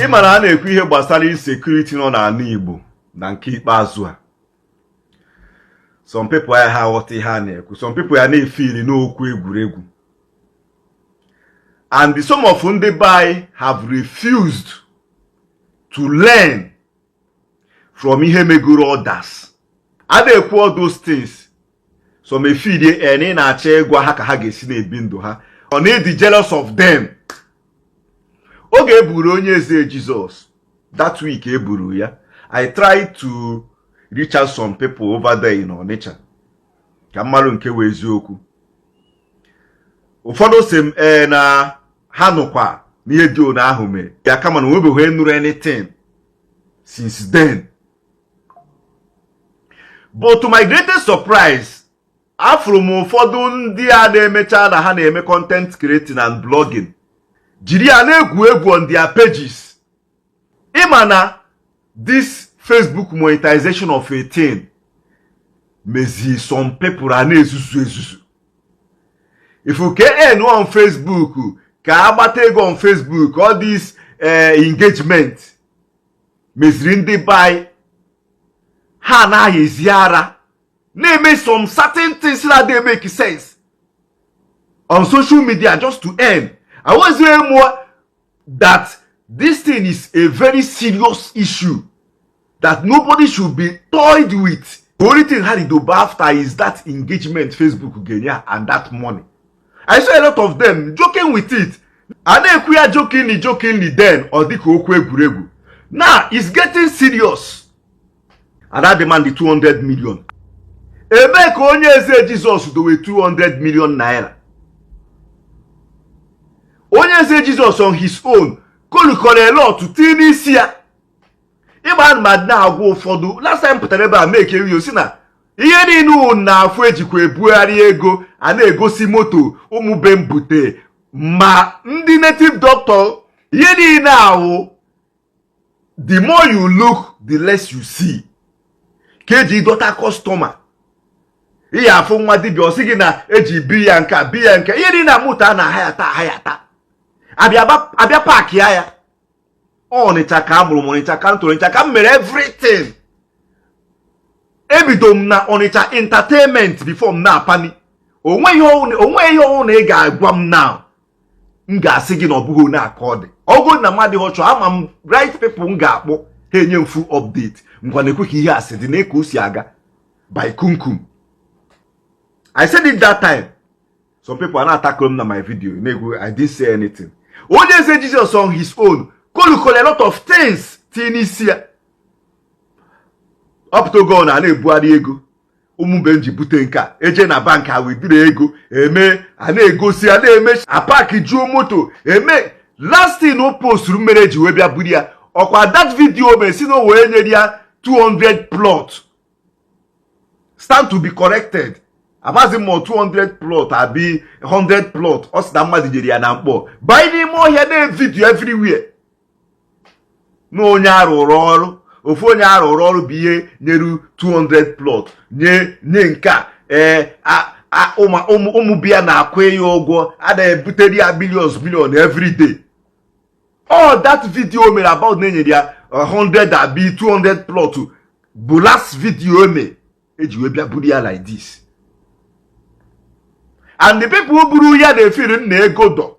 Ị ma na a na-ekwu ihe gbasara insecurity nọ n'ala Igbo na nke ikpeazụ a, some people ya ha aghọta ihe a na-ekwu, some people ya na-efili n'okwu egwuregwu, and some of ndị be anyị have refused to learn from ihe megoro others. A na-ekwu all those things, some efilie na ị na-achọ ịgwa ha ka ha ga-esi na-ebi ndụ ha. Ọ na-edi jealous of them. Oge eburu Onye Eze Jizọs, that week eburu ya, I tried to reach out some people over there in Onitsha ka mmalụ nke wee eziokwu. Ụfọdụ si m ee na ha nụkwa n'ihe dị one ahụ mee ya, kama na onwebeghị nụrụ anything since then. But to my greatest surprise, afụrụ m ụfọdụ ndị a na-emecha na ha na-eme content creating and blogging jiri ya na-egwu egwu on their pages. Ịma na this Facebook monetization of 18 mezi some people a na-ezuzu ezuzu. If you can on Facebook ka agbata ego on Facebook, all this engagement meziri ndị be ha anaghị ara na-eme some certain things na dey make sense on social media just to earn. I was more that this thing is a very serious issue that nobody should be toyed with. The only thing ha do after is that engagement Facebook ga-enye and that money. I saw a lot of them joking with it. A na-ekwu ya jokingly, jokingly, then ọ dịka okwu egwuregwu. Now it's getting serious and that demand the 200 million. Ebee ka Onye Eze Jizọs dowe 200 million naira? Onye Eze Jizọs on his own kolukọrọ a lot tinye n'isi ya. Ịgba ma na-agwa ụfọdụ, last time pụtara ebe a make video si na ihe niile unu na-afụ ejikwa ebugharị ego a na-egosi moto ụmụ be mbute ma ndị native doctor, ihe niile ahụ, the more you look, the less you see. Ka eji dọta customer. Ihe afụ nwa dibịa, ọ sị gị na eji bi ya nka bi ya nka, ihe niile moto a na-aha ya taa, aha ya taa, abịa park ya ya. Ọnịcha ka a mụrụ m, Ọnịcha ka m toro, Ọnịcha ka m mere everything. Ebido m na Ọnịcha entertainment before m na-apani. Onwe ihe ọhụrụ na ị ga-agwa m now m ga-asị gị na ọ bụghị onye aka ọ dị ọgụ na mmadụ ọchọ. Ama m right people m ga-akpọ, ha enye m full update. Ngwa, na-ekwe ka ihe asị dị na ka o si aga by kumkum. I said it that time, some people are not attacking m na my video na-ekwu I didn't say anything. Onye Eze Jesus on his own kolukọrọ a lot of things tinye n'isi ya. Ọpụta oge ọ na na-ebugharị ego ụmụmbe m ji bute nke a, eje na bank ha withdraw ego, eme a na-egosi, a na-eme a-park juo moto eme. Last thing o posturu mere eji wee bịa buru ya, ọkwa that video mere si na o wee nyere ya 200 plot. Stand to be corrected, amaghịzi m ma 200 plot abi 100 plot. Ọ sị na mmadụ nyere ya na mkpọ banye n'ime ọhịa na video everywhere na onye arụrụ ọrụ, ofu onye arụrụ ọrụ bụ ihe nyeru 200 plot nye nye nke a. Ee, ụmụ biya na-akwụ ya ụgwọ, a na-ebutere ya billions billion every day. All that video mere about na enyere ya 100 abi 200 plot bụ last video me eji wee bịa buru ya like this. And the people buru ya na-efiri nna ego dọ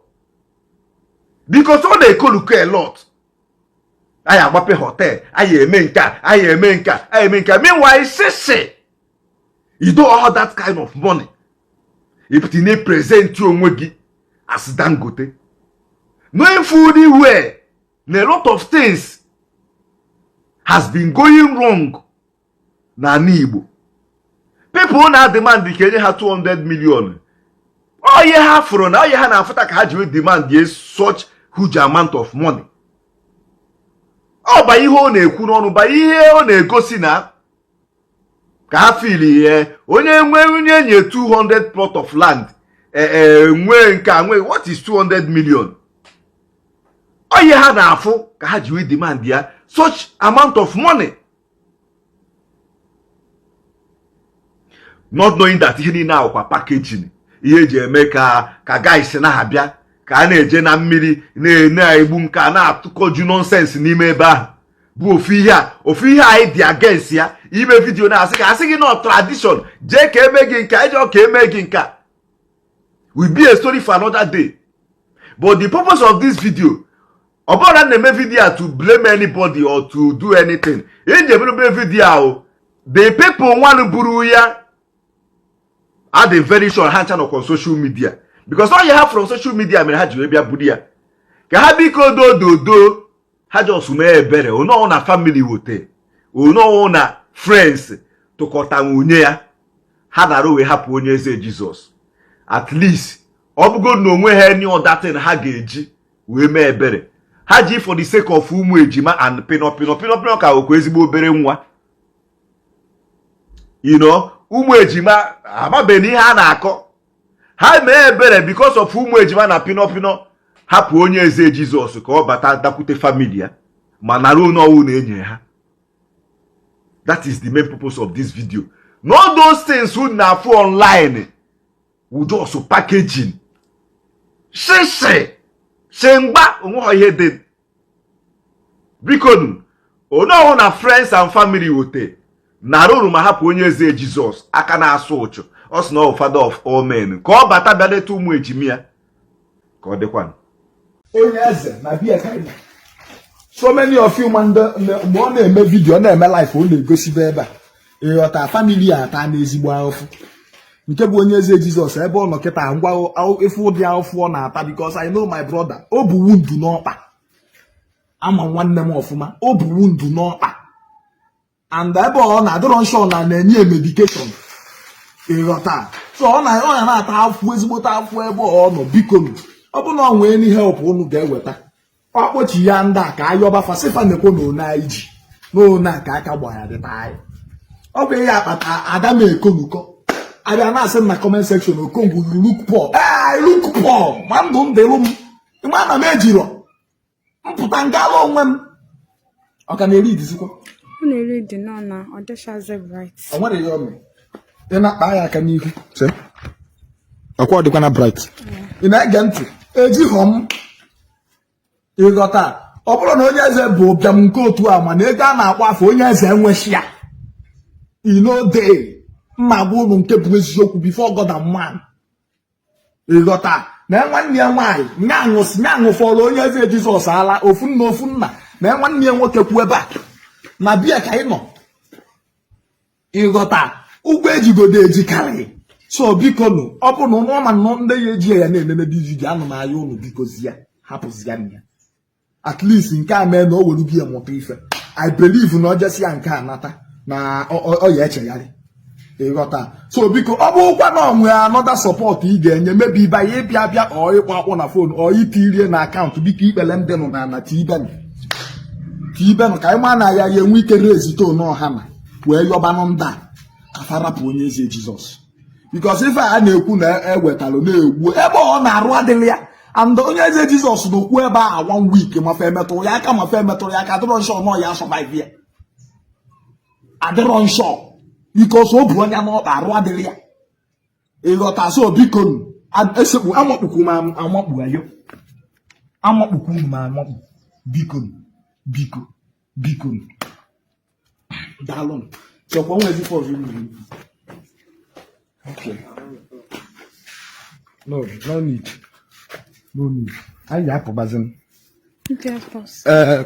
because ọ na-ekoluko a lot. Anyị agbape hotel, anyị eme nke a, anyị eme nke a, anyị eme nke a. Meanwhile, sisi you don't have that kind of money. If you na-present onwe gị as Dangote, knowing fully well na a lot of things has been going wrong n'ala Igbo, people na demand ka enye ha 200 million. Ọ ihe ha fụrụ na ọ ihe ha na-afụta ka ha ji wee demand ye such huge amount of money. Ọ ba ihe ọ na-ekwu n'ọnụ, ba ihe ọ na-egosi na ka ha fili ihe onye nwe onye nye 200 plot of land, ee, nwee nke a, nwee what is 200 million. Ọ ihe ha na-afụ ka ha ji wee demand ya such amount of money, not knowing that ihe niile ahụkwa packaging, ihe eji eme ka guys na-abịa. Ka a na-eje na mmiri na-egbu nke a na-atụkọju nonsense n'ime ebe ahụ bụ ofu ihe a, ofu ihe anyị dị against ya. Ime video na-asị ka asị gị nọ tradition, jee ka eme gị nke a, ije ka eme gị nke a, will be a story for another day. But the purpose of this video, ọ bụrụ na m na-eme video a to blame anybody or to do anything, eji emerube video ahụ, the people nwanụ buru ya adị very sure ha ncha nọkwa on social media, because ọ ya ha from social media mere ha ji wee bịa buru ya. Ka ha biko dododo, ha just mee ebere onye na family wote, onye na friends tụkọta nwunye ya, ha nara wee hapụ Onye Eze Jizọs. At least ọ bụgo na onwe ha any other thing ha ga-eji wee mee ebere, ha ji for the sake of ụmụ ejima and pino pino pino pino ka okwa ezigbo obere nwa. Ụmụ ejima amabeghị ihe a na-akọ. Ha mee ebere because of ụmụ ejima na pino pino, hapụ Onye Eze Jizọs ka ọ bata dakwute family ya ma nara onye ọwụ na enyi ha. That is the main purpose of this video. Not those things unu na-afụ online wụ just packaging, shishi shingba onwe ha ihe dị. Bikonu, onye ọhụụ na friends and family wote nara uru ma hapụ Onye Eze Jizọs aka na-asụ ụchụ, ọ sị na ọ father of all men, ka ọ bata bịa leta ụmụ ejimi ya, ka ọ dịkwanụ. Onye eze na bia ka anyị nọ. So many of you ma mgbe ọ na-eme video, ọ na-eme live, ọ na-egosibe ebe a. Ịghọta? Family a ata n'ezigbo ahụfụ nke bụ Onye Eze Jizọs ebe ọ nọ kịta. Ngwa, ife ụdị ahụfụ ọ na-ata, because I know my brother, o bu wound n'ọkpa. Ama nwanne m ọfụma, o bu wound n'ọkpa, and ebe ọ na-adịrọ nsọ na na-enye medication. Ịghọta? So ọ na na-ata afụ, ezigbote afụ ebe ọ nọ. Biko, ọ bụ na ọ nwee any help unu ga-eweta, ọkpọchi ya ndị a ka ayọba fasifa nekwo na one anyị ji na one a ka aka gbara dịta anyị. Ọ bụ ihe akpata ada m ekonuko abịa na-asị m na comment section, "Okongwu, you look poor." Ee, I look poor, ma ndụ m dịrụ m ịma na m ejirọ mpụta ngala onwe m. Ọ ka na-eri idizikwa? Ọ na-eri dị nọ na ọ dịchazi bright. Ọ nwere ihe o mere. Ị na-akpa ya aka n'ihu, ọkwa ọ dịkwa na bright. Ị na-ege ntị? Ejighọ m. Ịghọta? Ọ bụrụ na Onye Eze bụ ụbịam nke otu a, mana ego a na-akpọ afọ Onye Eze enwechi ya inode mma gwa unu nke bụ eziokwu before God and man. Ịghọta? Na nwanne ya nwaanyị nyaṅụ fọrọ Onye Eze Jizọs ala ofu nna, ofu nna na nwanne ya nwoke kwu ebe a na bia ka anyị nọ. Ịghọta? Ụgwọ ejigodo ejikarị. So biko nụ, ọ bụ na ụnụ ọma nọ ndị ya eji ya na-enene video, anụ m anya ụnụ, biko zi ya, hapụzi ya ya. At least nke a mee na o were gị mụta ife. I believe na ọ jesi ya nke a nata na ọ ya echegharị. Ịghọta? So biko, ọ bụrụkwa na ọ nwere another support ị ga-enye, mebi ịba ya ịbịa bịa ọ ịkpọ akpọ na phone, ọ itirie na account, biko, ikpele ndị nọ na ana tibenụ, tibenụ ka anyị maa na ya ya enwe ike rezite ọha na wee yọbanụ ndị a ka fa rapụ Onye Eze Jizọs, because ife a na-ekwu na ewetalụ na-egbu ebe ọ na-arụ adịghị ya. And Onye Eze Jizọs n'okwu ebe a one week, mafe emetụrụ ya aka, mafe emetụrụ ya aka, adịrọ nsọ nọ ya survive ya, adịrọ nsọ, because o bu onye n'ọkpa, arụ adịghị ya. Ịghọta? So biko, esekpu amakpukwu m, amakpu ayo, amakpukwu m, amakpu. Biko, biko, biko, daalụ. Chọkwa nwezi ife ọzọ unu ikwu? Okay. No, no need. No need. Anyị ga-apụbazi. Okay, boss. Ee.